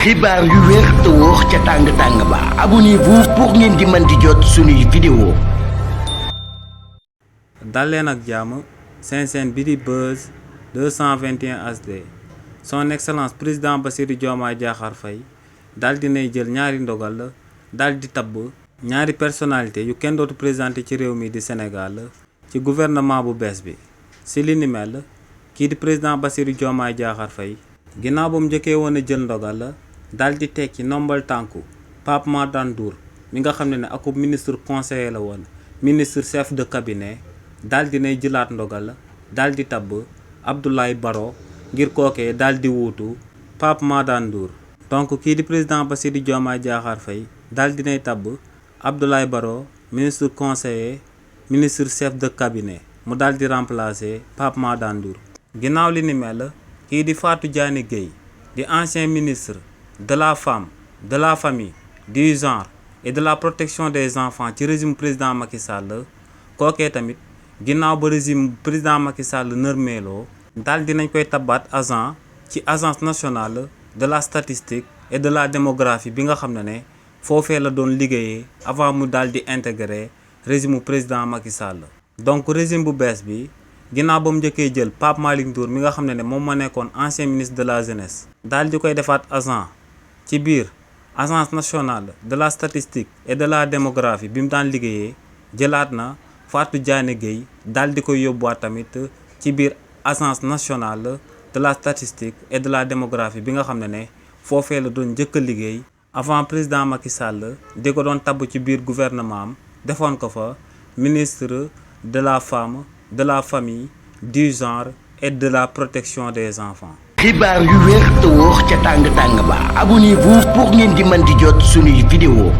xibaar yu wér te wóor ca tàng-tàng ba abonnez-vous pour ngeen di mën di jot suñuy vidéo. dal leen ak jàmm seen chaîne bi di Buzz 221 HD son excellence président Bassirou Diomaye Diakhar Faye daal dinay jël ñaari ndogal la daal di tabb ñaari personnalité yu kenn dootu présenté ci réew mi di Sénégal ci gouvernement bu bees bi. si li ni mel kii di président Bassirou Diomaye Diakhar Faye ginnaaw ba mu njëkkee woon a jël ndogal la daal di tekki nombal tànku Pape Madane Ndour mi nga xam ne akub ministre conseiller la woon ministre chef de cabinet daal dinay jëlaat ndogal la daal di tabb Abdoulaye Baro ngir kookee daal di wuutu Pape Madane Ndour. donc kii di président Bassirou Diomaye Diakhar Faye daal dinay tabb Abdoulaye Baro ministre conseiller ministre chef de cabinet mu daal di remplacer Pape Madane Ndour. ginnaaw li ni mel kii di Fatou Diané Gueye di ancien ministre de la femme de la famille du genre et de la protection des enfants ci régime président Macky Sall kookee tamit ginnaaw ba régime président Macky Sall nërmeeloo daal dinañ koy tabaat agent ci agence nationale de la statistique et de la démographie bi nga xam ne foofee la doon liggéeyee avant mu daal di intégrer régime président Macky Sall. donc régime bu bees bi ginnaaw ba mu njëkkee jël Pape Malick Ndour mi nga xam ne moom moo nekkoon ancien ministre de la jeunesse daal di koy defaat agent ci biir agence nationale de la statistique et de la démographie bi mu daan liggéeyee jëlaat na Fatou Diané Gueye daal di koy yóbbuwaat tamit ci biir agence nationale de la statistique et de la démographie bi nga xam ne foofee la doon njëkk a liggéey avant président Macky Sall di ko doon tabb ci biir gouvernement am defoon ko fa ministre de la femme de la famille du genre et de la protection des enfants. xibaar yu wér te wóor ca tàng-tàng ba abonnez-vous pour ngeen di mën di jot suñuy vidéo.